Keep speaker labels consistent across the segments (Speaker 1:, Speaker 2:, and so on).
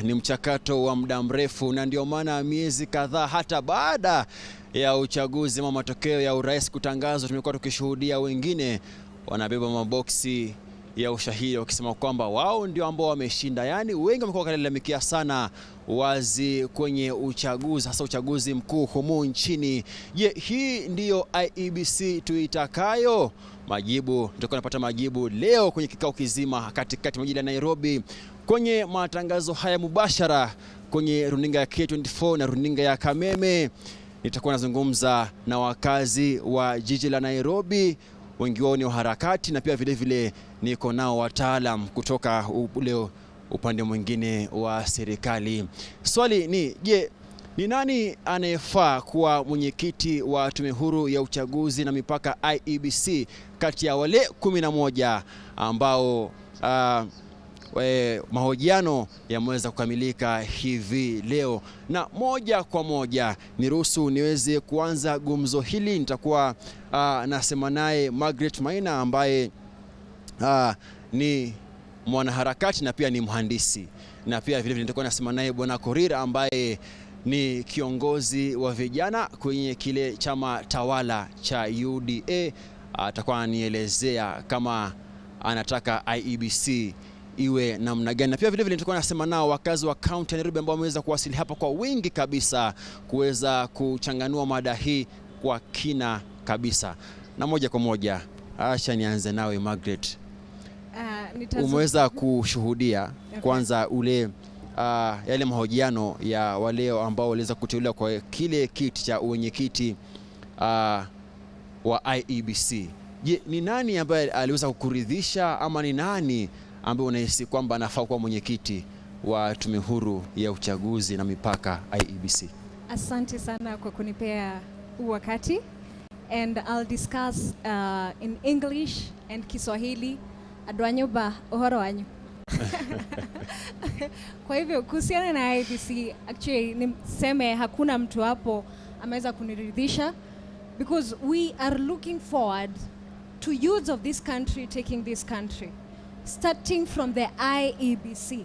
Speaker 1: Ni mchakato wa muda mrefu, na ndio maana miezi kadhaa hata baada ya uchaguzi ama matokeo ya urais kutangazwa, tumekuwa tukishuhudia wengine wanabeba maboksi ya ushahidi wakisema kwamba wao ndio ambao wameshinda. Yaani wengi wamekuwa wakilalamikia sana wazi kwenye uchaguzi, hasa uchaguzi mkuu humu nchini. Je, hii ndiyo IEBC tuitakayo? Majibu tutakuwa napata majibu leo kwenye kikao kizima katikati mwa jiji la Nairobi, kwenye matangazo haya mubashara kwenye runinga ya K24 na runinga ya Kameme. Nitakuwa nazungumza na wakazi wa jiji la Nairobi, wengi wao ni waharakati na pia vile vile niko nao wataalam kutoka ule upande mwingine wa serikali. Swali ni je, ni nani anayefaa kuwa mwenyekiti wa Tume Huru ya Uchaguzi na Mipaka IEBC kati ya wale 11 ambao mahojiano yameweza kukamilika hivi leo? Na moja kwa moja niruhusu niweze kuanza gumzo hili. Nitakuwa nasema naye Margaret Maina ambaye ni mwanaharakati na pia ni mhandisi, na pia vile vile nitakuwa nasema naye Bwana Korir ambaye ni kiongozi wa vijana kwenye kile chama tawala cha UDA. Atakuwa ananielezea kama anataka IEBC iwe namna gani. Na pia vile vile nitakuwa nasema nao wakazi wa kaunti ya Nairobi ambao wameweza kuwasili hapa kwa wingi kabisa kuweza kuchanganua mada hii kwa kina kabisa. Na moja kwa moja, acha nianze nawe Margaret. Umeweza kushuhudia kwanza ule yale mahojiano ya wale ambao waliweza kuteuliwa kwa kile kiti cha uwenyekiti wa IEBC. Je, ni nani ambaye aliweza kukuridhisha ama ni nani ambaye unahisi kwamba anafaa kuwa mwenyekiti wa Tume Huru ya Uchaguzi na Mipaka IEBC?
Speaker 2: Asante sana kwa kunipea wakati, and I'll discuss in English and Kiswahili. Andũ ba uhoro wanyu. Kwa hivyo kuhusiana na IEBC, actually niseme hakuna mtu hapo ameweza kuniridhisha, because we are looking forward to youths of this country taking this country, starting from the IEBC.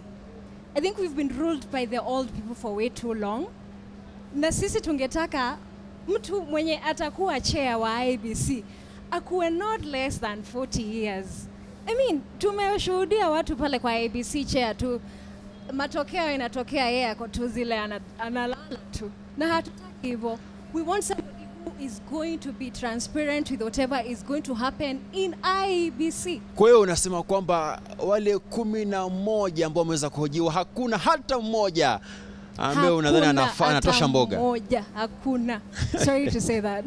Speaker 2: I think we've been ruled by the old people for way too long. Na sisi tungetaka mtu mwenye atakuwa chair wa IEBC akuwe not less than 40 years. I mean, tumeshuhudia watu pale kwa IEBC chair tu, matokeo inatokea yeye ako tu zile analala tu. Na hatutaki hivyo. We want somebody who is going to be transparent with whatever is going to happen in IEBC.
Speaker 1: Kwa hiyo unasema kwamba wale 11 ambao wameweza kuhojiwa hakuna hata mmoja ambaye unadhani anatosha mboga?
Speaker 2: Mmoja, hakuna. Sorry to say that.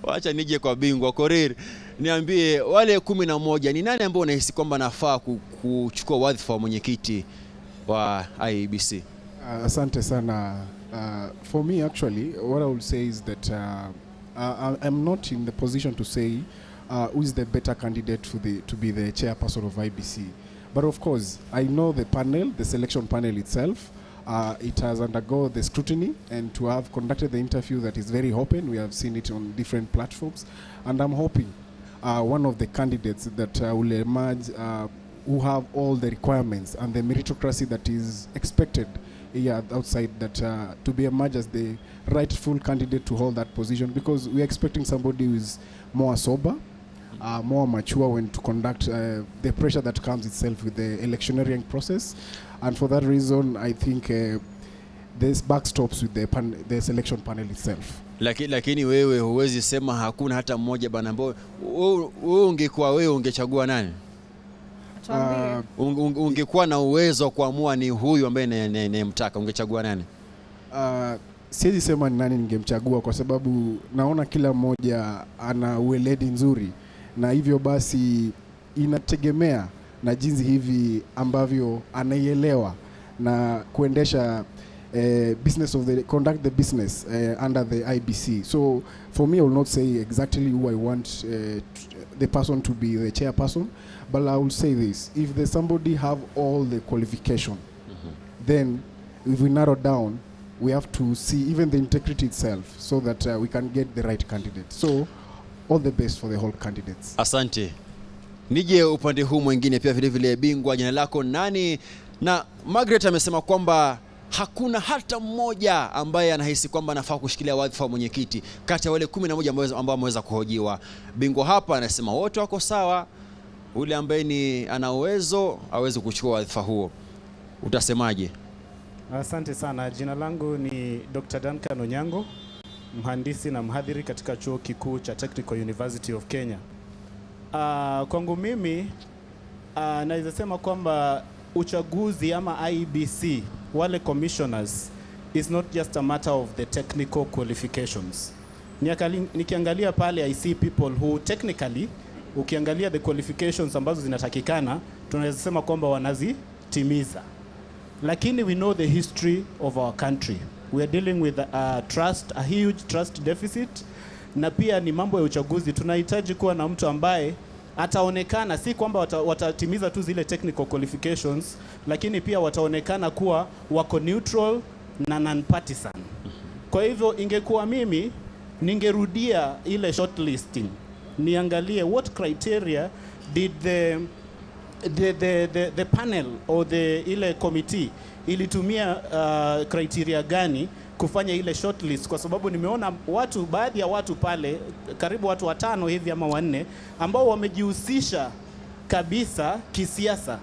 Speaker 1: Wacha nije kwa bingwa Korir, niambie wale 11 ni nani ambao unahisi kwamba anafaa kuchukua wadhifa wa mwenyekiti wa IEBC?
Speaker 3: Asante sana. For me actually, what I will say is that I'm not in the position to say who is the better candidate for to be the chairperson of IBC. But of course, I know the panel, the selection panel itself, it has undergone the scrutiny and to have conducted the interview that is very open. We have seen it on different platforms. And I'm hoping one of the candidates that will emerge who have all the requirements and the meritocracy that is expected here outside, that to be emerged as the rightful candidate to hold that position, because we're expecting somebody who is more sober, more mature when to conduct the pressure that comes itself with the electioneering process. And for that reason, I think this backstops with the selection panel itself.
Speaker 1: Lakini wewe huwezi sema hakuna hata mmoja bana ambao wewe ungekuwa wewe ungechagua nani? Ungekuwa na uwezo wa kuamua ni huyu ambaye ninayemtaka, ungechagua nani?
Speaker 3: Siwezi sema ni nani ningemchagua kwa sababu naona kila mmoja ana ueledi nzuri, na hivyo basi inategemea na jinsi hivi ambavyo anaielewa na kuendesha business of the conduct the business under the IBC. So for me, I will not say exactly who I want the person to be the chairperson, but I will say this: if there's somebody have all the qualification, then if we narrow down, we have to see even the integrity itself so that we can get the right candidate. So all the best for the whole candidates.
Speaker 1: Asante. Nije upande huu mwingine pia vile vile, bingwa, jina lako nani Na Margaret amesema kwamba hakuna hata mmoja ambaye anahisi kwamba anafaa kushikilia wadhifa wa mwenyekiti kati ya wale 11 ambao wameweza kuhojiwa. Bingwa hapa anasema wote wako sawa, ule ambaye ni ana uwezo aweze kuchukua wadhifa huo. Utasemaje?
Speaker 4: Asante sana. Jina langu ni Dr. Duncan Onyango, mhandisi na mhadhiri katika chuo kikuu cha Technical University of Kenya. Kwangu mimi naweza sema kwamba uchaguzi ama IEBC wale commissioners is not just a matter of the technical qualifications. Nikiangalia pale I see people who technically, ukiangalia the qualifications ambazo zinatakikana, tunaweza sema kwamba wanazitimiza. Lakini we know the history of our country. We are dealing with a huge trust deficit, na pia ni mambo ya uchaguzi. Tunahitaji kuwa na mtu ambaye ataonekana, si kwamba watatimiza tu zile technical qualifications, lakini pia wataonekana kuwa wako neutral na non-partisan. Kwa hivyo ingekuwa mimi ningerudia ile shortlisting, niangalie what criteria did the panel or the ile committee ilitumia criteria gani kufanya ile shortlist, kwa sababu nimeona watu, baadhi ya watu pale karibu watu 5 hivi ama 4 ambao wamejihusisha kabisa kisiasa.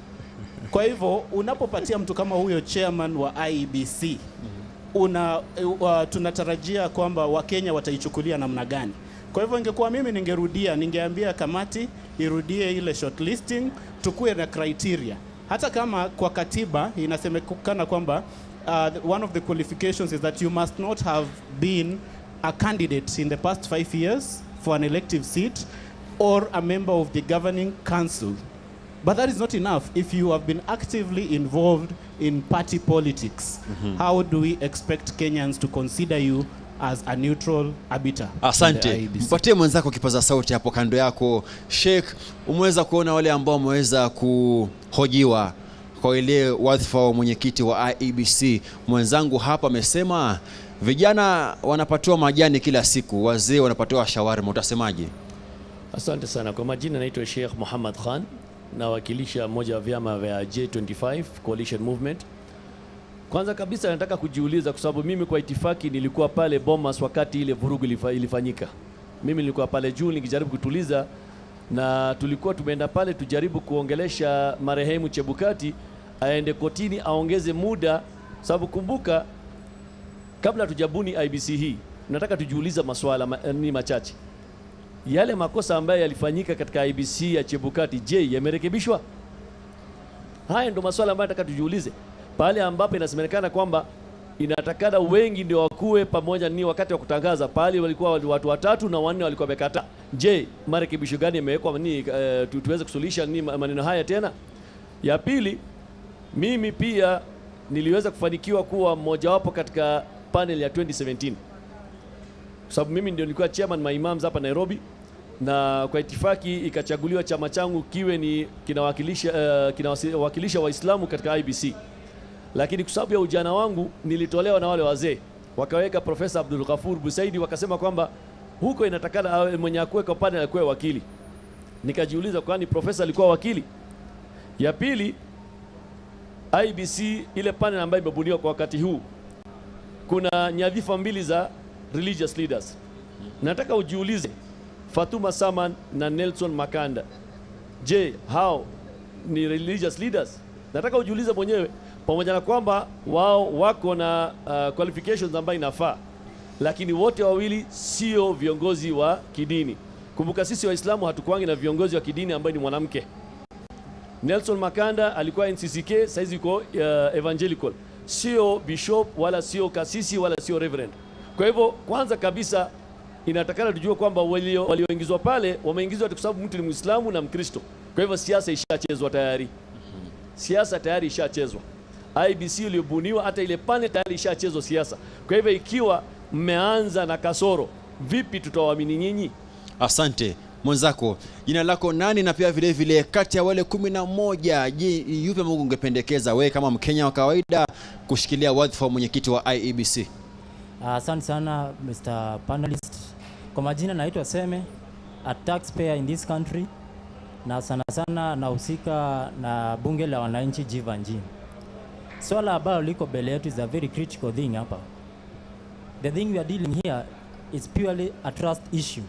Speaker 4: Kwa hivyo unapopatia mtu kama huyo chairman wa IEBC, tunatarajia kwamba Wakenya wataichukulia namna gani? Kwa hivyo ingekuwa mimi ningerudia, ningeambia kamati irudie ile shortlisting, tukue na criteria. Hata kama kwa katiba inasemekana kwamba one of the qualifications is that you must not have been a candidate in the past 5 years for an elective seat or a member of the governing council. But that is not enough if you have been actively involved in party politics. How do we expect Kenyans to consider you as a neutral arbiter?
Speaker 1: Asante. Mpatie mwenzako kipaza sauti hapo kando yako. Sheikh, umeweza kuona wale ambao wameweza kuhojiwa kwa ile wadhifa wa mwenyekiti wa IEBC. Mwenzangu hapa amesema vijana wanapatiwa majani kila siku, wazee wanapatiwa shawarma. Utasemaje?
Speaker 5: Asante sana. Kwa majina naitwa Sheikh Muhammad Khan, nawakilisha moja wa vyama vya J25 Coalition Movement. Kwanza kabisa nataka kujiuliza, kwa sababu mimi kwa itifaki nilikuwa pale Bomas wakati ile vurugu ilifanyika. Mimi nilikuwa pale juu nikijaribu kutuliza, na tulikuwa tumeenda pale tujaribu kuongelesha marehemu Chebukati aende kotini aongeze muda, sababu kumbuka kabla tujabuni IEBC hii nataka tujiuliza maswala ni machache. Yale makosa ambayo yalifanyika katika IEBC ya Chebukati, je, yamerekebishwa? Haya ndo maswala ambayo nataka tujiulize. Pale ambapo inasemekana kwamba inatakana wengi ndio wakue pamoja ni wakati wa kutangaza, pale walikuwa watu 3 na 4 walikuwa wamekataa. Je, marekebisho gani yamewekwa ni tuweze kusuluhisha ni maneno haya tena? Ya pili, mimi pia niliweza kufanikiwa kuwa mmoja wapo katika panel ya 2017. Kwa sababu mimi ndio nilikuwa chairman maimams hapa Nairobi, na kwa itifaki ikachaguliwa chama changu kiwe ni kinawakilisha Waislamu katika IEBC. Lakini kwa sababu ya ujana wangu nilitolewa na wale wazee, wakaweka Profesa Abdul Ghafur Busaidi, wakasema kwamba huko inatakana mwenye akuwe panel akuwe wakili. Nikajiuliza, kwani profesa alikuwa wakili? Ya pili, IEBC ile panel ambayo imebuniwa kwa wakati huu, kuna nyadhifa 2 za religious leaders. Nataka ujiulize, Fatuma Saman na Nelson Makanda, je, hao ni religious leaders? Nataka ujiulize mwenyewe, pamoja na kwamba wao wako na qualifications ambayo inafaa, lakini wote wawili sio viongozi wa kidini. Kumbuka sisi Waislamu hatukuangi na viongozi wa kidini ambaye ni mwanamke. Nelson Makanda alikuwa NCCK, saizi yuko evangelical. Sio bishop wala sio kasisi wala sio reverend. Kwa hivyo kwanza kabisa inatakana tujue kwamba walioingizwa pale wameingizwa kwa sababu mtu ni Muislamu na Mkristo. Kwa hivyo siasa ishachezwa tayari. Siasa tayari ishachezwa. IEBC iliyobuniwa, hata ile panel tayari ishachezwa siasa. Kwa hivyo ikiwa mmeanza na kasoro, vipi tutawaamini nyinyi?
Speaker 1: Asante. Mwenzako, jina lako nani, na pia vile vile kati ya wale 11, je, yupi Mungu ungependekeza wewe kama Mkenya wa kawaida kushikilia wadhifa wa mwenyekiti wa IEBC?
Speaker 6: Asante sana Mr. Panelist. Kwa majina naitwa Seme, a taxpayer in this country, na sana sana nahusika na bunge la wananchi Jivanji. Swala ambalo liko mbele yetu is a very critical thing hapa. The thing we are dealing here is purely a trust issue.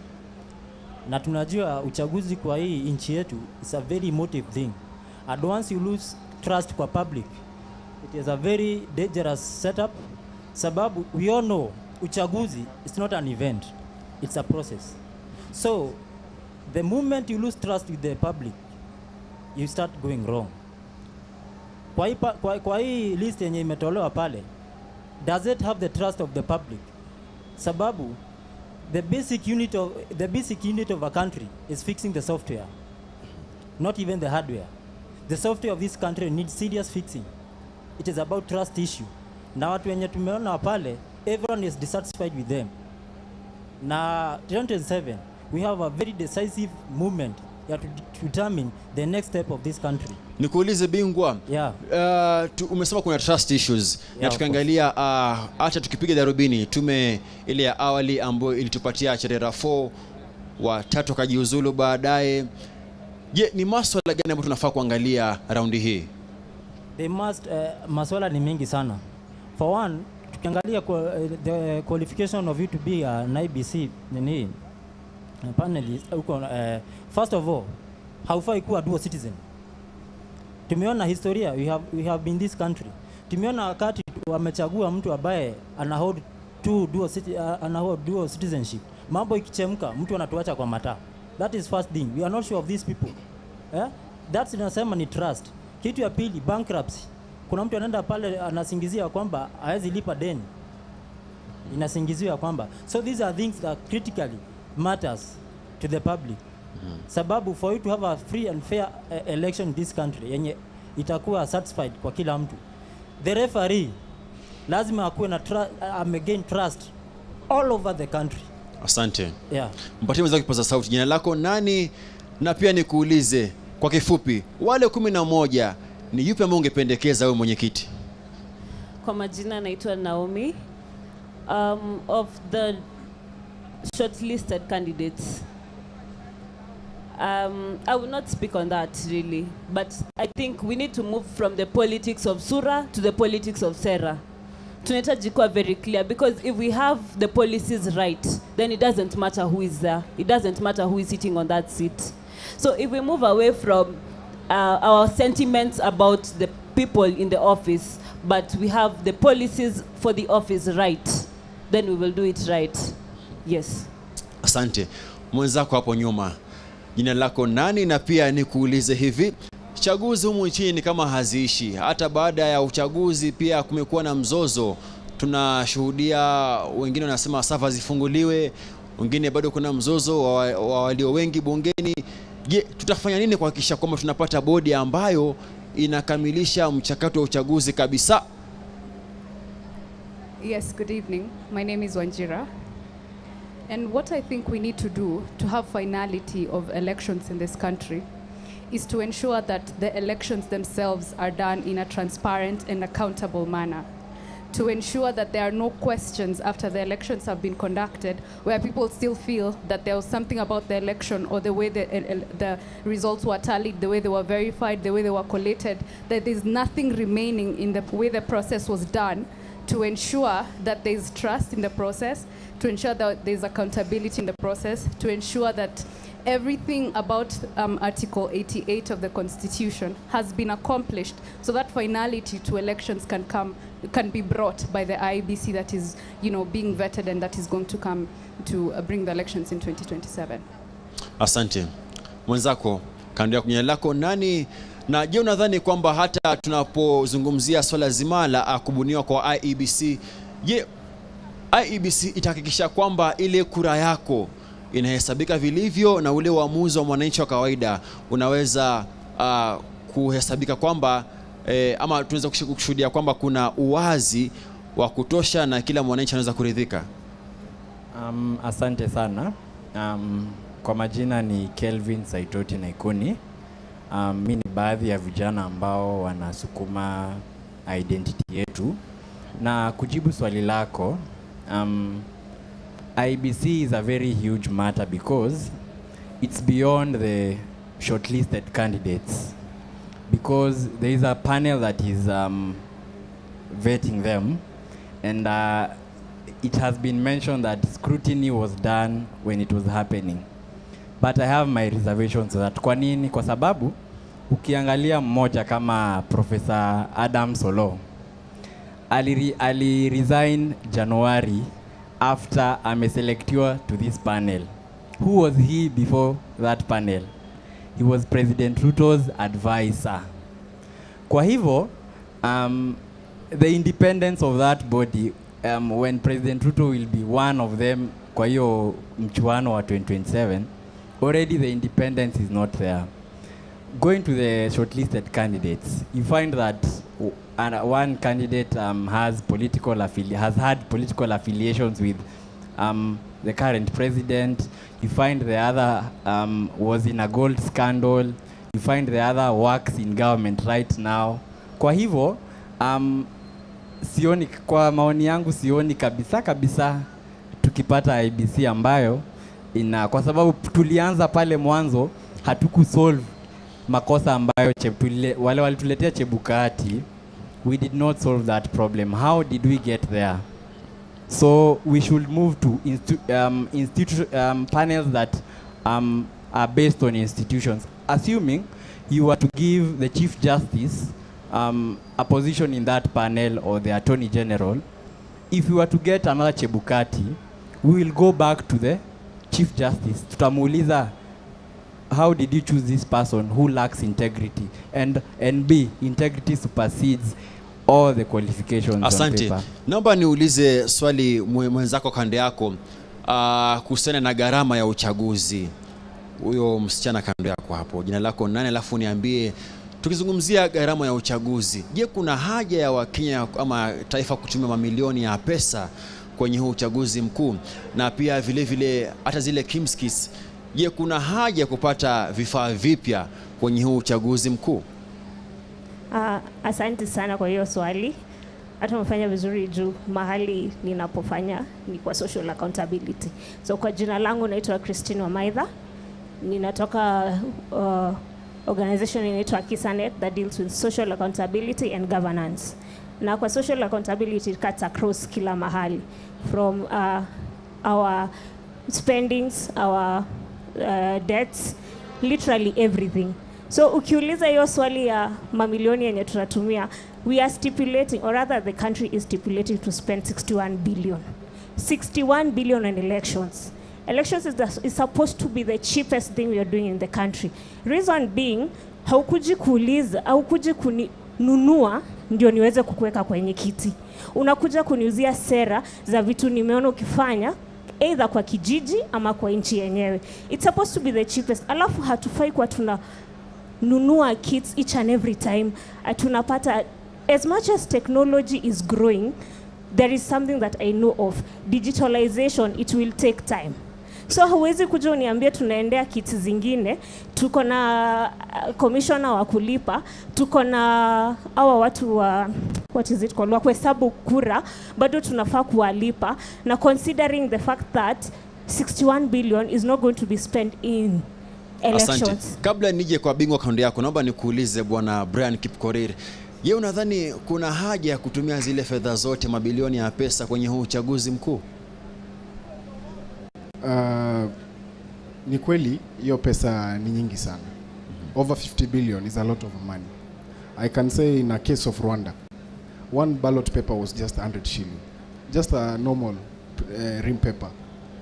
Speaker 6: Na tunajua uchaguzi kwa hii nchi yetu is a very emotive thing. And once you lose trust kwa public, it is a very dangerous setup, sababu we all know uchaguzi is not an event, it's a process. So the moment you lose trust with the public, you start going wrong. Kwa hii list yenye imetolewa pale, does it have the trust of the public? Sababu the basic unit of a country is fixing the software, not even the hardware. The software of this country needs serious fixing. It is about trust issue. Na watu wenye tumeona pale, everyone is dissatisfied with them. Na 2027 we have a very decisive movement ya to determine the next step of this country.
Speaker 1: Nikuulize bingwa.
Speaker 6: Yeah.
Speaker 1: Umesema kuna trust issues na
Speaker 6: Of
Speaker 1: tukiangalia, hata tukipiga darubini tume ile ya awali ambayo ilitupatia Cherera 4, watatu wakajiuzulu baadaye. Je, ni maswala gani ambayo tunafaa kuangalia raundi hii?
Speaker 6: They must, maswala ni mengi sana. For one, tukiangalia the qualification of you to be an IEBC nini panelist huko, first of all, haufai kuwa dual citizen. Tumeona historia, we have been this country. Tumeona wakati wamechagua mtu ambaye ana hold dual citizenship. Mambo ikichemka, mtu anatuacha kwa mataa. That is first thing. We are not sure of these people. Eh? That's inasema ni trust. Kitu ya pili, bankruptcy. Kuna mtu anaenda pale anasingizia kwamba hawezi lipa deni. Inasingiziwa kwamba. So these are things that critically matters to the public. Sababu for you to have a free and fair election in this country yenye itakuwa satisfied kwa kila mtu, the referee lazima akuwe na amegain trust all over the country.
Speaker 1: Asante.
Speaker 6: Yeah.
Speaker 1: Mpatie mwenzako kipaza sauti, jina lako nani? Na pia nikuulize kwa kifupi, wale 11 ni yupi ambaye ungependekeza wewe mwenyekiti?
Speaker 7: Kwa majina naitwa Naomi. Of the shortlisted candidates, I will not speak on that really, but I think we need to move from the politics of sura to the politics of sera. Tunahitaji kuwa very clear, because if we have the policies right, then it doesn't matter who is there. It doesn't matter who is sitting on that seat. So if we move away from our sentiments about the people in the office, but we have the policies for the office right, then we will do it right. Yes.
Speaker 1: Asante. Mwenzako hapo nyuma, jina lako nani? Na pia nikuulize hivi, chaguzi humu nchini ni kama haziishi. Hata baada ya uchaguzi pia kumekuwa na mzozo. Tunashuhudia wengine wanasema safa zifunguliwe, wengine bado kuna mzozo wa walio wengi bungeni. Je, tutafanya nini kuhakikisha kwamba tunapata bodi ambayo inakamilisha mchakato wa uchaguzi kabisa?
Speaker 8: Yes, good evening. My name is Wanjira. And what I think we need to do to have finality of elections in this country is to ensure that the elections themselves are done in a transparent and accountable manner. To ensure that there are no questions after the elections have been conducted where people still feel that there was something about the election or the way the results were tallied, the way they were verified, the way they were collated, that there's nothing remaining in the way the process was done, to ensure that there's trust in the process, to ensure that there's accountability in the process, to ensure that everything about Article 88 of the Constitution has been accomplished, so that finality to elections can be brought by the IEBC that is being vetted and that is going to come to bring the elections in 2027.
Speaker 1: Asante. Mwenzako kando yako, jina lako nani? Na je, unadhani kwamba hata tunapozungumzia swala zima la kubuniwa kwa IEBC, je, IEBC itahakikisha kwamba ile kura yako inahesabika vilivyo na ule uamuzi wa mwananchi wa kawaida unaweza kuhesabika kwamba ama tunaweza kushuhudia kwamba kuna uwazi wa kutosha na kila mwananchi anaweza kuridhika?
Speaker 9: Asante sana. Kwa majina ni Kelvin Saitoti Naikuni. Mi ni baadhi ya vijana ambao wanasukuma identity yetu. Na kujibu swali lako, IEBC is a very huge matter because it's beyond the shortlisted candidates. Because there is a panel that is vetting them, and it has been mentioned that scrutiny was done when it was happening, but I have my reservations that. Kwa nini? Kwa sababu ukiangalia mmoja kama Professor Adam Solo ali resign January after ameselectiwa to this panel. Who was he before that panel? He was President Ruto's advisor. Kwa hivyo, the independence of that body, when President Ruto will be one of them kwa hiyo mchuano wa 2027, already the independence is not there. Going to the shortlisted candidates, you find that one candidate has had political affiliations with the current president. You find the other was in a gold scandal. You find the other works in government right now. Kwa hivyo, sioni, kwa maoni yangu sioni kabisa kabisa tukipata IEBC ambayo ina, kwa sababu tulianza pale mwanzo hatukusolve makosa ambayo wale walituletea Chebukati. We did not solve that problem. How did we get there? So we should move to panels that are based on institutions. Assuming you were to give the Chief Justice a position in that panel or the Attorney General, if you were to get another Chebukati, we will go back to the Chief Justice. Tutamuuliza, how did you choose this person who lacks integrity? And B, integrity supersedes all the qualifications on
Speaker 1: Asante.
Speaker 9: paper.
Speaker 1: Naomba niulize swali mwenzako kando yako kuhusiana na gharama ya uchaguzi. Huyo msichana kando yako hapo, jina lako nani? Alafu niambie, tukizungumzia gharama ya uchaguzi, je, kuna haja ya Wakenya ama taifa kutumia mamilioni ya pesa kwenye huu uchaguzi mkuu? Na pia vile vile hata zile KIEMS kits, je, kuna haja ya kupata vifaa vipya kwenye huu uchaguzi mkuu?
Speaker 10: Asante sana kwa hiyo swali. Hata umefanya vizuri juu mahali ninapofanya ni kwa social accountability. So kwa jina langu naitwa Christine Wamaitha. Ninatoka organization inaitwa Kisanet that deals with social accountability and governance. Na kwa social accountability it cuts across kila mahali from our spendings, our debts, literally everything. So ukiuliza hiyo swali ya mamilioni yenye tunatumia, we are stipulating, or rather the country is stipulating to spend 61 billion. 61 billion on elections. Elections is supposed to be the cheapest thing we are doing in the country. Reason being, haukuji kuuliza, haukuji kuninunua ndio niweze kukuweka kwenye kiti. Unakuja kuniuzia sera za vitu nimeona ukifanya either kwa kijiji ama kwa nchi yenyewe. It's supposed to be the cheapest. Alafu hatufai kwa tuna nunua kits each and every time. Tunapata, as much as technology is growing, there is something that I know of. Digitalization, it will take time. So huwezi kuja uniambie tunaendea kits zingine, tuko na commissioner wa kulipa, tuko na hawa watu wa, what is it called, wa kuhesabu kura, bado tunafaa kuwalipa, na considering the fact that 61 billion is not going to be spent in elections.
Speaker 1: Asante. Kabla nije kwa bingwa kando yako, naomba nikuulize Bwana Brian Kipkorir, je, unadhani kuna haja ya kutumia zile fedha zote, mabilioni ya pesa kwenye huu uchaguzi mkuu?
Speaker 3: Ni kweli hiyo pesa ni nyingi sana. Over 50 billion is a lot of money. I can say in a case of Rwanda, one ballot paper was just 100 shilling. Just a normal rim paper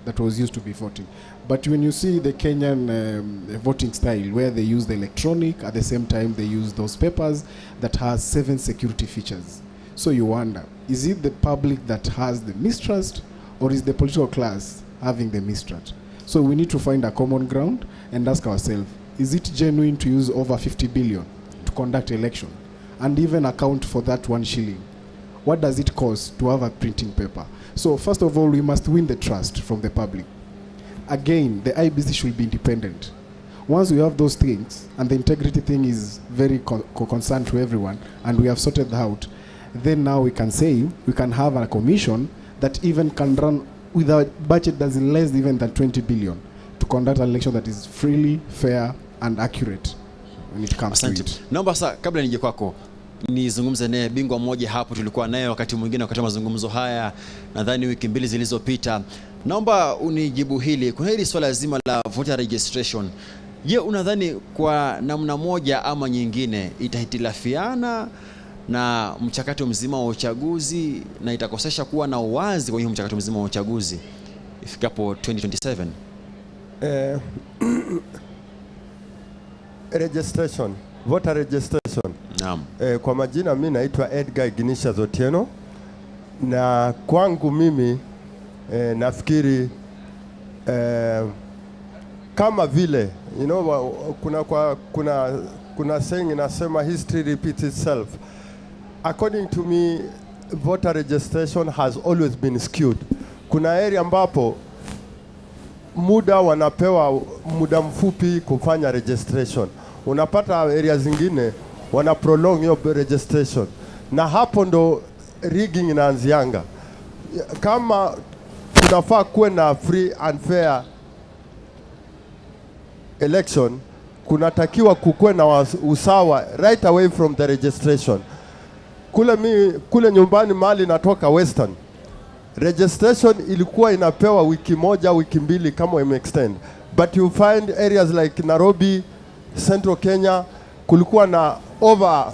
Speaker 3: that was used to be voting. But when you see the Kenyan voting style, where they use the electronic, at the same time they use those papers that has 7 security features. So you wonder, is it the public that has the mistrust, or is the political class having the mistrust? So we need to find a common ground and ask ourselves, is it genuine to use over 50 billion to conduct election and even account for that 1 shilling? What does it cost to have a printing paper? So first of all, we must win the trust from the public. Again, the IEBC should be independent. Once we have those things, and the integrity thing is very concerned to everyone, and we have sorted out, then now we can say we can have a commission that even can run with a budget that's less even than 20 billion to conduct an election that is freely, fair, and accurate when it comes to
Speaker 1: Asante.
Speaker 3: it.
Speaker 1: Naomba sasa, kabla nije kwako, nizungumze naye bingwa mmoja hapo tulikuwa naye wakati mwingine wakati wa mazungumzo haya, nadhani wiki mbili zilizopita. Naomba unijibu hili. Kuna hili swala zima la voter registration. Je, unadhani kwa namna moja ama nyingine itahitilafiana na mchakato mzima wa uchaguzi na itakosesha kuwa na uwazi kwenye mchakato mzima wa uchaguzi ifikapo 2027?
Speaker 11: Registration, voter registration.
Speaker 1: Naam.
Speaker 11: Kwa majina mimi naitwa Edgar Ignatius Otieno, na kwangu mimi nafikiri kama vile you know, kuna saying inasema history repeats itself. According to me, voter registration has always been skewed. Kuna area ambapo muda wanapewa muda mfupi kufanya registration. Unapata area zingine wana prolong hiyo registration, na hapo ndo rigging inaanzianga. Kama kunafaa kuwe na free and fair election, kunatakiwa kukuwe na usawa right away from the registration. Kule nyumbani mali natoka Western, registration ilikuwa inapewa wiki moja, wiki mbili kama ime extend. But you find areas like Nairobi, Central Kenya, kulikuwa na over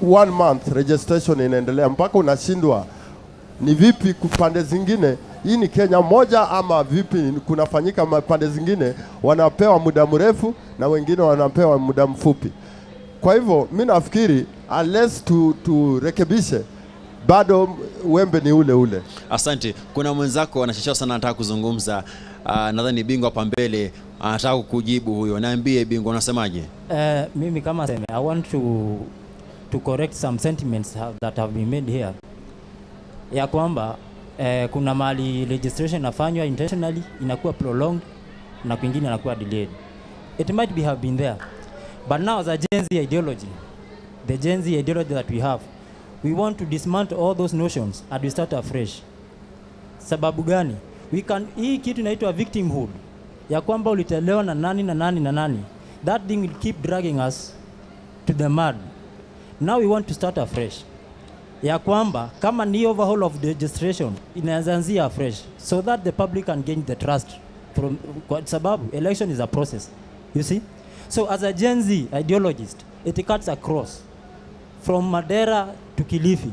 Speaker 11: 1 month registration inaendelea mpaka unashindwa ni vipi pande zingine. Hii ni Kenya moja ama vipi kunafanyika pande zingine wanapewa muda mrefu na wengine wanapewa muda mfupi. Kwa hivyo mimi nafikiri unless turekebishe bado wembe ni ule ule.
Speaker 1: Asante. Kuna mwenzako anachechea sana, anataka kuzungumza. Nadhani bingwa hapa mbele anataka kukujibu huyo. Niambie bingwa, unasemaje?
Speaker 6: Mimi kama sema, I want to correct some sentiments that have been made here. Ya kwamba kuna mali registration inafanywa intentionally inakuwa prolonged na kwingine inakuwa delayed. It might be have been there. But now as a Gen Z ideology, the Gen Z ideology that we have, we want to dismantle all those notions and we start afresh. Sababu gani? We can, hii kitu inaitwa victimhood, ya kwamba ulitelewa na nani na nani na nani. That thing will keep dragging us to the mud. Now we want to start afresh. Ya kwamba kama ni overhaul of the registration inaanzia afresh so that the public can gain the trust from, kwa sababu election is a process, you see. So as a Gen Z ideologist, it cuts across from Madera to Kilifi,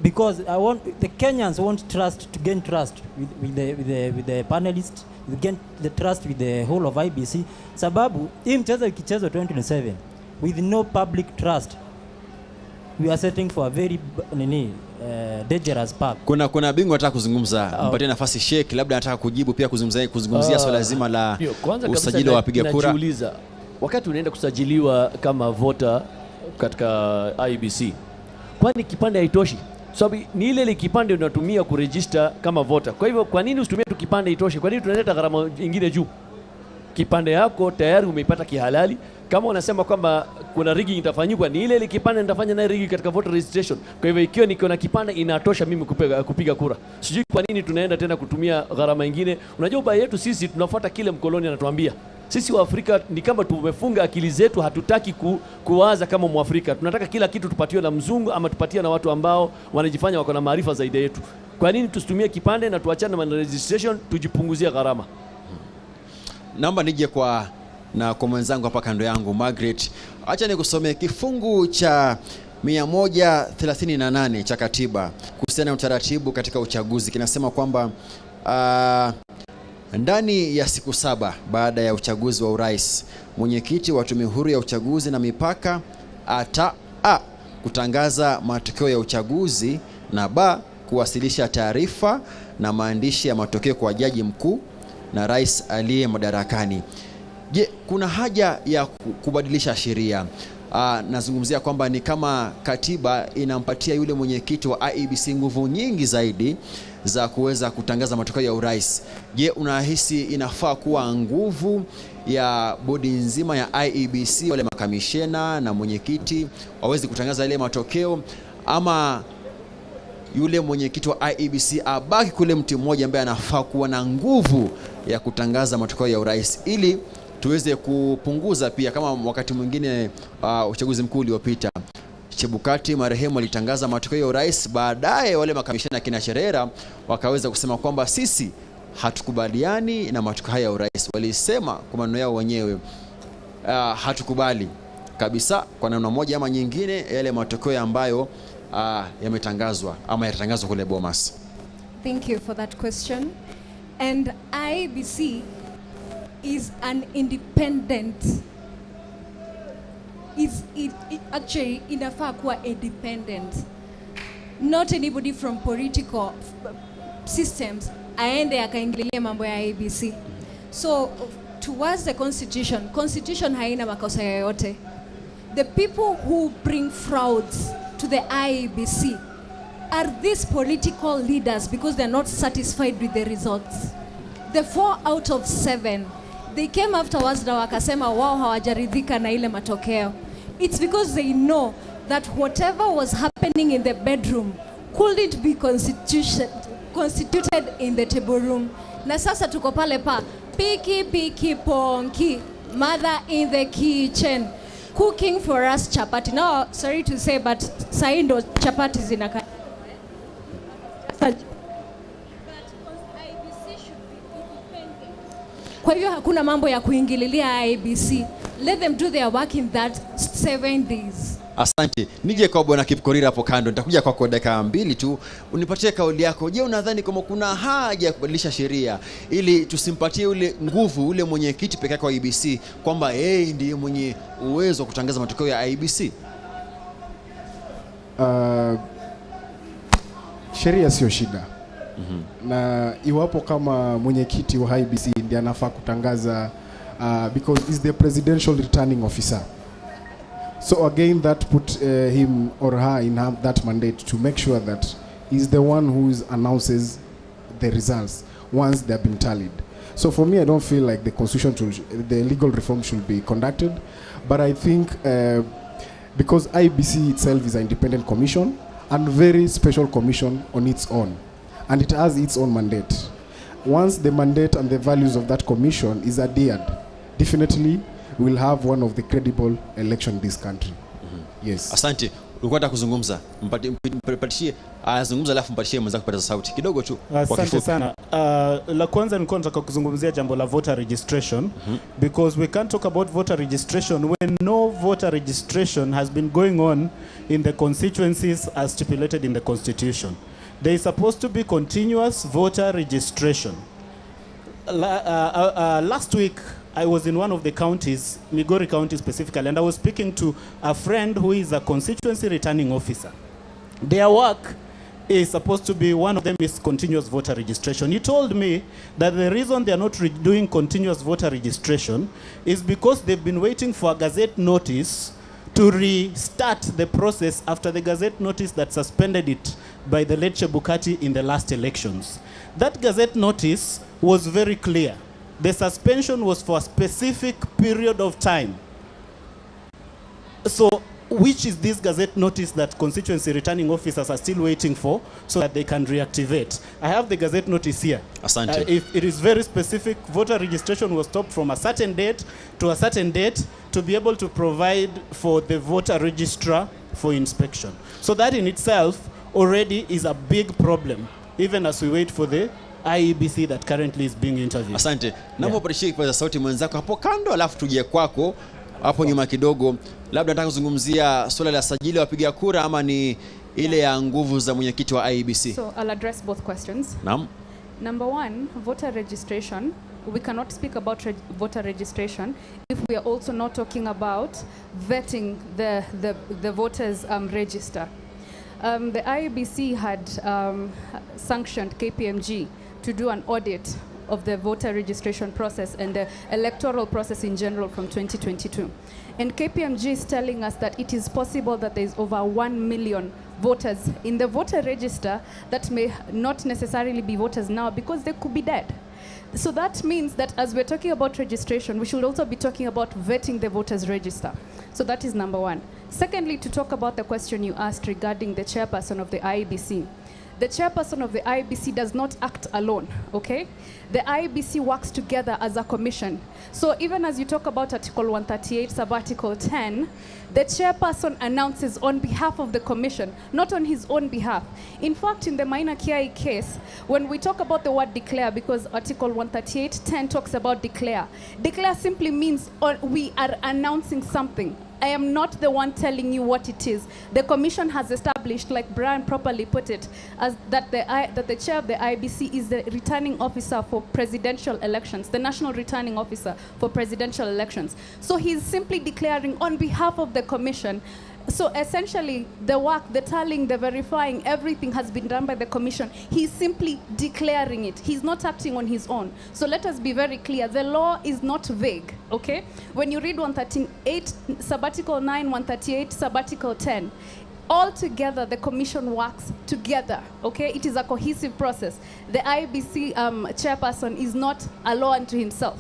Speaker 6: because I want the Kenyans want trust to gain trust with the panelists, to gain the trust with the whole of IBC. Sababu hii mchezo ikichezwa 2027 with no public trust, we are setting for a very dangerous path.
Speaker 1: Kuna bingwa anataka kuzungumza. Mpatie nafasi Sheikh, labda anataka kujibu pia kuzungumzia swala zima la usajili wa wapiga kura.
Speaker 5: Najiuliza, wakati unaenda kusajiliwa kama voter katika IEBC, kwani kipande haitoshi? Sababu ni ile kipande unatumia kuregister kama voter. Kwa hivyo kwa nini usitumie tu kipande itoshe? Kwa nini tunaleta gharama nyingine juu? Kipande yako tayari umeipata kihalali. Kama unasema kwamba kuna rigging itafanyika, ni ile kipande nitafanya naye rigging katika voter registration. Kwa hivyo ikiwa niko na kipande inatosha mimi kupiga kura. Sijui kwa nini tunaenda tena kutumia gharama nyingine. Unajua ubaya yetu sisi tunafuata kile mkoloni anatuambia. Sisi wa Afrika ni kama tumefunga akili zetu, hatutaki kuwaza kama Mwafrika. Tunataka kila kitu tupatiwe na mzungu ama tupatiwe na watu ambao wanajifanya wako na maarifa zaidi yetu. Kwa nini tusitumie kipande na tuachane na registration, tujipunguzie gharama?
Speaker 1: Naomba nije kwa mwenzangu hapa kando yangu Margaret. Acha nikusomee kifungu cha 138 cha katiba kuhusiana na utaratibu katika uchaguzi. Kinasema kwamba ndani ya siku 7 baada ya uchaguzi wa urais, mwenyekiti wa tume huru ya uchaguzi na mipaka ata a kutangaza matokeo ya uchaguzi na b kuwasilisha taarifa na maandishi ya matokeo kwa jaji mkuu na rais aliye madarakani. Je, kuna haja ya kubadilisha sheria? Nazungumzia kwamba ni kama katiba inampatia yule mwenyekiti wa IEBC nguvu nyingi zaidi za kuweza kutangaza matokeo ya urais. Je, unahisi inafaa kuwa nguvu ya bodi nzima ya IEBC, wale makamishena na mwenyekiti waweze kutangaza ile matokeo, ama yule mwenyekiti wa IEBC abaki kule mtu mmoja ambaye anafaa kuwa na nguvu ya kutangaza matokeo ya urais ili Tuweze kupunguza pia kama wakati mwingine uchaguzi mkuu uliopita Chebukati marehemu alitangaza matokeo ya urais, baadaye wale makamishna kina Cherera wakaweza kusema kwamba sisi hatukubaliani na matokeo haya ya urais. Walisema kwa maneno yao wenyewe, hatukubali kabisa kwa namna moja ama nyingine yale matokeo ambayo yametangazwa ama yatatangazwa kule Bomas.
Speaker 2: Thank you for that question. And IEBC is an independent, is it actually inafaa kuwa independent, not anybody from political systems aende akaingilia mambo ya IEBC. So towards the constitution haina makosa yoyote. The people who bring frauds to the IEBC are these political leaders because they're not satisfied with the results. The 4 out of 7, they came afterwards na wakasema wao hawajaridhika na ile matokeo. It's because they know that whatever was happening in the bedroom couldn't be constituted in the table room. Na sasa tuko pale pa piki piki ponki, mother in the kitchen cooking for us chapati. Now, sorry to say, but sahi ndo chapati zinaka. Kwa hivyo hakuna mambo ya kuingililia IEBC. Let them do their work in that 7 days.
Speaker 1: Asante. Nije kwa Bwana Kipkorir hapo kando. Nitakuja kwako dakika 2 tu. Unipatie kauli yako. Je, unadhani kama kuna haja ya kubadilisha sheria ili tusimpatie ule nguvu ule mwenyekiti peke yake wa IEBC kwamba yeye ndiye mwenye uwezo wa kutangaza matokeo ya IEBC?
Speaker 3: Sheria sio shida. Na iwapo kama mwenyekiti wa IEBC ndiye anafaa kutangaza, because he's the presidential returning officer. So again, that put him or her in that mandate to make sure that he's the one who announces the results once they have been tallied. So for me, I don't feel like the constitution, the legal reform should be conducted, but I think because IEBC itself is an independent commission and very special commission on its own, and it has its own mandate. Once the mandate and the values of that commission is adhered, definitely we'll have one of the credible election in this country. Yes.
Speaker 1: Asante. Ulikuwa unataka kuzungumza. Mpatishie, azungumza alafu mpatishie mwenzako kupata sauti kidogo tu.
Speaker 4: Asante sana. La kwanza nilikuwa nataka kuzungumzia jambo la voter registration, because we can't talk about voter registration when no voter registration has been going on in the constituencies as stipulated in the constitution. There is supposed to be continuous voter registration. Last week, I was in one of the counties, Migori County specifically, and I was speaking to a friend who is a constituency returning officer. Their work is supposed to be, one of them is continuous voter registration. He told me that the reason they are not doing continuous voter registration is because they've been waiting for a gazette notice to restart the process after the gazette notice that suspended it by the late Chebukati in the last elections. That gazette notice was very clear. The suspension was for a specific period of time. So, which is this gazette notice that constituency returning officers are still waiting for so that they can reactivate? I have the gazette notice here.
Speaker 1: Asante.
Speaker 4: If it is very specific, voter registration was stopped from a certain date to a certain date to be able to provide for the voter registrar for inspection. So that in itself already is a big problem, even as we wait for the IEBC that currently is being interviewed.
Speaker 1: Asante. Naomba upatishie kipaza sauti mwenzako hapo kando, alafu tuje kwako hapo nyuma kidogo. Labda nataka kuzungumzia swala la sajili wapiga kura ama ni ile ya nguvu za mwenyekiti wa IEBC.
Speaker 8: So I'll address both questions.
Speaker 1: Naam.
Speaker 8: Number one, voter registration. We cannot speak about voter registration if we are also not talking about vetting the voters register. The IEBC had sanctioned KPMG to do an audit of the voter registration process and the electoral process in general from 2022. And KPMG is telling us that it is possible that there is over 1 million voters in the voter register that may not necessarily be voters now because they could be dead. So that means that as we're talking about registration, we should also be talking about vetting the voters register. So that is number one. Secondly, to talk about the question you asked regarding the chairperson of the IEBC. The chairperson of the IEBC does not act alone, okay? The IEBC works together as a commission. So even as you talk about Article 138, Subarticle 10, the chairperson announces on behalf of the commission, not on his own behalf. In fact, in the Maina Kiai case, when we talk about the word declare, because Article 138.10 talks about declare, declare simply means we are announcing something. I am not the one telling you what it is. The commission has established, like Brian properly put it, as that the chair of the IEBC is the returning officer for presidential elections, the national returning officer for presidential elections. So he's simply declaring on behalf of the commission. So essentially, the work, the tallying, the verifying, everything has been done by the commission. He's simply declaring it. He's not acting on his own. So let us be very clear. The law is not vague, okay? When you read 138, Subarticle 9, 138, Subarticle 10, all together, the commission works together, okay? It is a cohesive process. The IEBC chairperson is not a law unto himself.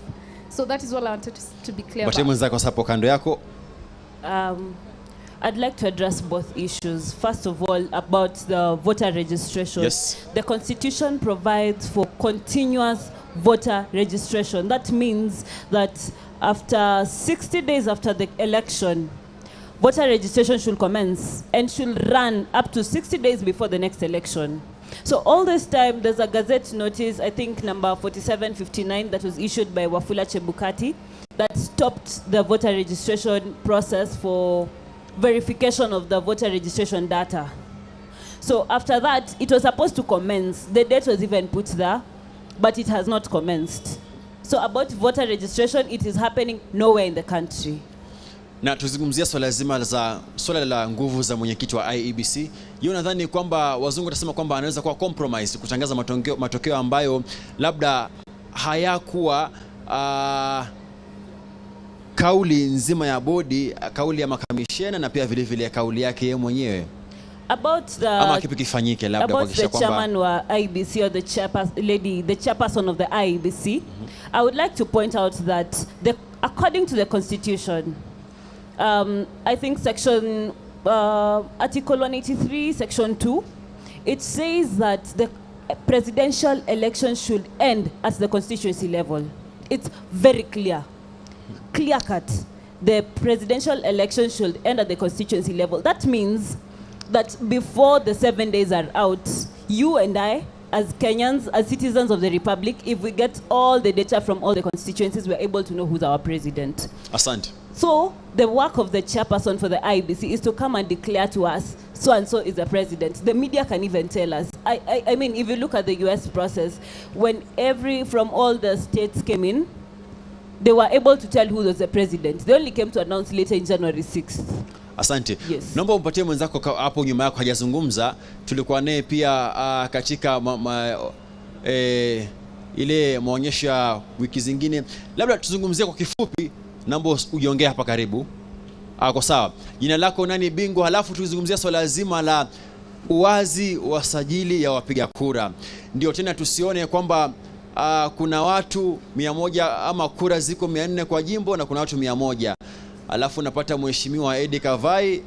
Speaker 8: So that is what I wanted to be clear about.
Speaker 7: I'd like to address both issues. First of all, about the voter registration.
Speaker 1: Yes.
Speaker 7: The Constitution provides for continuous voter registration. That means that after 60 days after the election, voter registration should commence and should run up to 60 days before the next election. So all this time, there's a Gazette notice, I think number 4759, that was issued by Wafula Chebukati, that stopped the voter registration process for verification of the voter registration data. So after that, it was supposed to commence. The date was even put there, but it has not commenced. So about voter registration, it is happening nowhere in the country.
Speaker 1: Na tuzungumzia swala zima za swala la nguvu za mwenyekiti wa IEBC. Yeye nadhani kwamba wazungu watasema kwamba anaweza kuwa compromise kutangaza matokeo ambayo labda hayakuwa kauli nzima ya bodi, kauli ya makamishena na pia vile vile kauli yake yeye mwenyewe.
Speaker 7: About the
Speaker 1: ama kipi kifanyike labda kuhakikisha kwamba
Speaker 7: about the chairman wa IEBC or the chairperson lady, the chairperson of the IEBC, I would like to point out that according to the Constitution, I think section Article 183, section 2, it says that the presidential election should end at the constituency level. It's very clear. Clear cut. The presidential election should end at the constituency level. That means that before the 7 days are out, you and I, as Kenyans, as citizens of the Republic, if we get all the data from all the constituencies, we're able to know who's our president.
Speaker 1: Asante.
Speaker 7: So the work of the chairperson for the IEBC is to come and declare to us, so and so is the president. The media can even tell us. I mean, if you look at the US process, when from all the states came in, they were able to tell who was the president. They only came to announce later in January 6th.
Speaker 1: Asante.
Speaker 7: Yes.
Speaker 1: Naomba umpatie mwenzako hapo nyuma yako hajazungumza. Tulikuwa naye pia katika ile maonyesho ya wiki zingine. Labda tuzungumzie kwa kifupi, naomba ujiongee hapa karibu. Ako sawa. Jina lako nani bingwa, halafu tuzungumzie swala zima la uwazi wa sajili ya wapiga kura. Ndio tena tusione kwamba kuna watu 100 ama kura ziko 400 kwa jimbo na kuna watu 100. Alafu napata mheshimiwa Eddie Kavai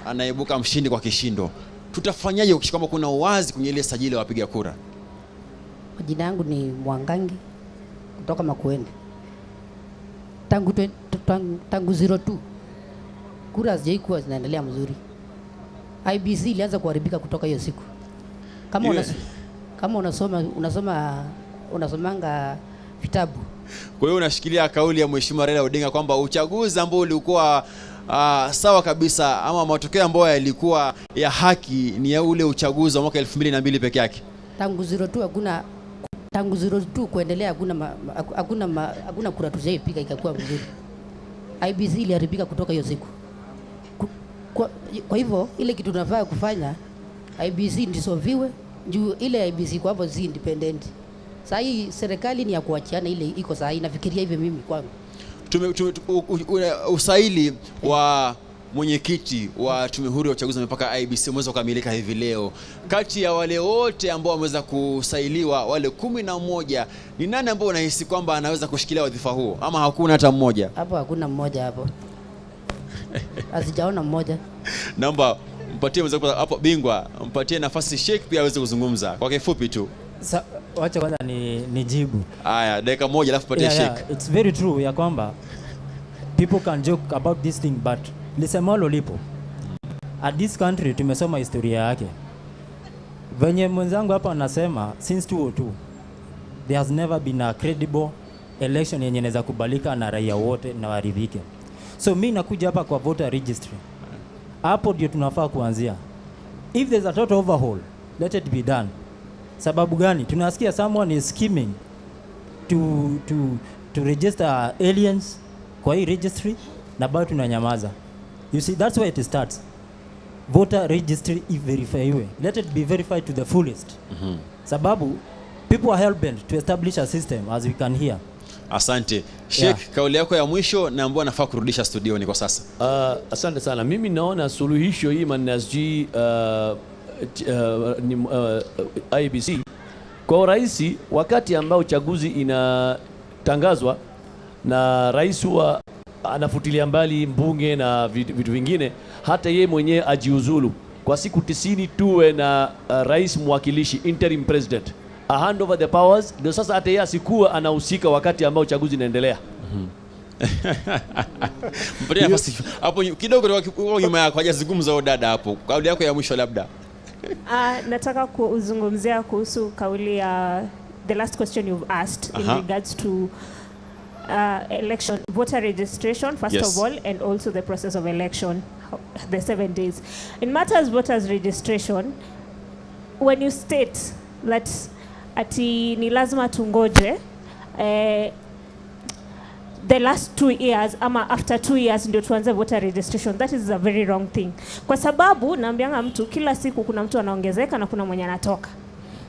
Speaker 1: anaibuka mshindi kwa kishindo. Tutafanyaje kuhakikisha kwamba kuna uwazi kwenye ile sajili ya wapiga kura?
Speaker 12: Jina langu ni Mwangangi kutoka Makueni. Tangu 02 kura hazijaikuwa zinaendelea mzuri. IEBC ilianza kuharibika kutoka hiyo siku. Kama unasomanga vitabu.
Speaker 1: Kwa hiyo unashikilia kauli ya Mheshimiwa Raila Odinga kwamba uchaguzi ambao ulikuwa sawa kabisa ama matokeo ambayo yalikuwa ya haki ni ya ule uchaguzi wa mwaka 2002 peke yake.
Speaker 12: Tangu 02 hakuna, tangu 02 kuendelea hakuna kura tujaipiga ikakuwa mzuri. IEBC iliharibika kutoka hiyo siku. Kwa hivyo ile kitu tunafaa kufanya, IEBC ndisoviwe juu ile IEBC kwa hapo si independent. Sasa hii serikali ni ya kuachiana ile iko sasa, nafikiria hivi mimi kwangu.
Speaker 1: Usaili wa mwenyekiti wa Tume Huru ya Uchaguzi na Mipaka IEBC umeweza kukamilika hivi leo. Kati ya wale wote ambao wameweza kusailiwa, wale 11, ni nani ambao unahisi kwamba anaweza kushikilia wadhifa huo ama hakuna hata mmoja?
Speaker 12: Hapo hakuna mmoja hapo. Asijaona mmoja.
Speaker 1: Naomba Mpatie mwenzako hapo bingwa, mpatie nafasi Sheikh pia aweze kuzungumza kwa kifupi tu.
Speaker 6: Wacha kwanza nijibu.
Speaker 1: Haya, dakika moja alafu patie Sheikh.
Speaker 6: Yeah, it's very true ya kwamba people can joke about this thing, but lisemalo lipo. At this country tumesoma historia yake. Venye mwenzangu hapa anasema since 2002 there has never been a credible election yenye inaweza kubalika na raia wote na waridhike. So mimi nakuja hapa kwa voter registry. Hapo ndio tunafaa kuanzia. If there's a total overhaul, let it be done. Sababu gani? Tunasikia someone is scheming to register aliens kwa hii registry na bado tunanyamaza. You see, that's where it starts. Voter registry iverifyiwe. Let it be verified to the fullest. Sababu people are hell-bent to establish a system as we can hear.
Speaker 1: Asante. Sheikh, kauli yako ya mwisho na ambayo nafaa kurudisha studioni kwa sasa.
Speaker 5: Asante sana. Mimi naona suluhisho hii manasji IEBC kwa urahisi, wakati ambao chaguzi inatangazwa na rais huwa anafutilia mbali mbunge na vitu vingine, hata yeye mwenyewe ajiuzulu kwa siku 90, tuwe na rais mwakilishi, interim president, a hand over the powers, ndio sasa hata yeye asikuwa anahusika wakati ambao chaguzi inaendelea.
Speaker 1: Mpatie nafasi hapo kidogo nyuma yako, hajazungumza huyo dada hapo. Kauli yako ya mwisho labda.
Speaker 10: Nataka kuzungumzia kuhusu kauli ya the last question you've asked in regards to election voter registration first of all, and also the process of election, the 7 days. In matters voters registration, when you state that ati ni lazima tungoje the last 2 years ama after 2 years ndio tuanze voter registration, that is a very wrong thing. Kwa sababu naambianga mtu kila siku kuna mtu anaongezeka na kuna mwenye anatoka.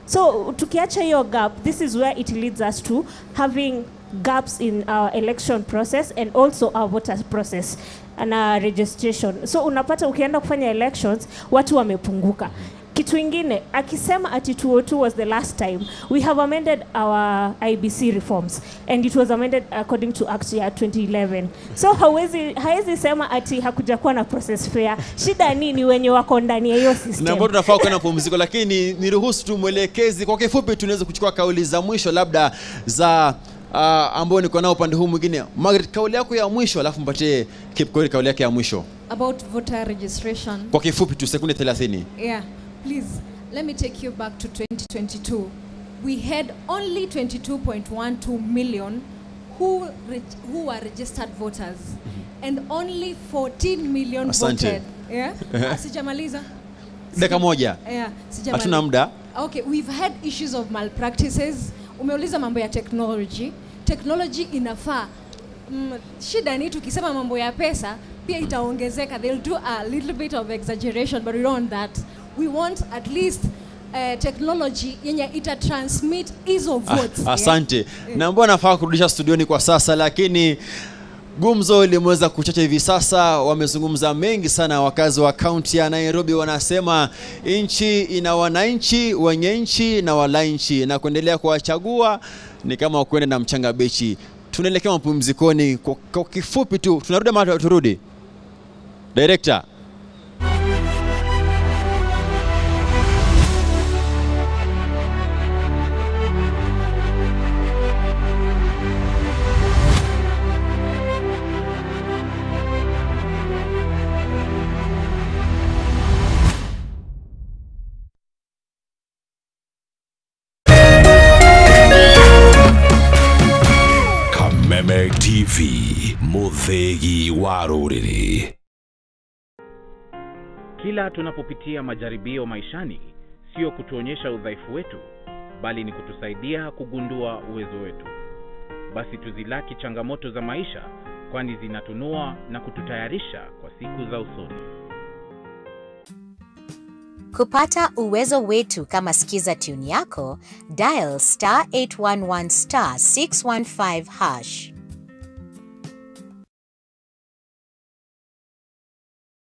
Speaker 10: So tukiacha hiyo gap, this is where it leads us to having gaps in our election process and also our voter process and our registration. So unapata ukienda kufanya elections watu wamepunguka. Kitu ingine, akisema ati 2002 was the last time, we have amended our IBC reforms and it was amended according to Act ya 2011. So hawezi sema ati hakujakuwa na process fair. Shida nini wenye wako ndani ya hiyo system?
Speaker 1: Na mbona tunafaa kwenda pumziko, lakini niruhusu tu mwelekezi kwa kifupi tunaweza kuchukua kauli za mwisho labda za ambao niko nao upande huu mwingine. Margaret, kauli yako ya mwisho alafu mpatie Kipkorir kauli yake ya mwisho.
Speaker 2: About voter registration.
Speaker 1: Kwa kifupi tu sekunde 30.
Speaker 2: Yeah. Please, let me take you back to 2022. We had only 22.12 million who were registered voters, and only 14 million voted. Yeah? Sijamaliza.
Speaker 1: Dakika moja.
Speaker 2: Yeah, sijamaliza.
Speaker 1: Hatuna muda.
Speaker 2: Okay, we've had issues of malpractices. Umeuliza mambo ya technology. Technology inafaa. Shida ni tukisema mambo ya pesa pia itaongezeka. They'll do a little bit of exaggeration, but we don't want that. We want at least technology yenye ita transmit hizo votes.
Speaker 1: Asante. Yeah. Na mbona nafaa kurudisha studioni kwa sasa, lakini gumzo limeweza kuchacha hivi sasa. Wamezungumza mengi sana wakazi wa kaunti ya Nairobi. Wanasema nchi ina wananchi, wenye nchi na wananchi, na kuendelea kuwachagua ni kama kwenda na mchanga bechi. Tunaelekea mapumzikoni kwa kifupi tu. Tunarudi ama turudi? Director.
Speaker 13: TV, Muthegi wa Ruriri.
Speaker 14: Kila tunapopitia majaribio maishani, sio kutuonyesha udhaifu wetu, bali ni kutusaidia kugundua uwezo wetu. Basi tuzilaki changamoto za maisha, kwani zinatunua na kututayarisha kwa siku za usoni.
Speaker 15: Kupata uwezo wetu kama skiza tune yako, dial *811 *615#.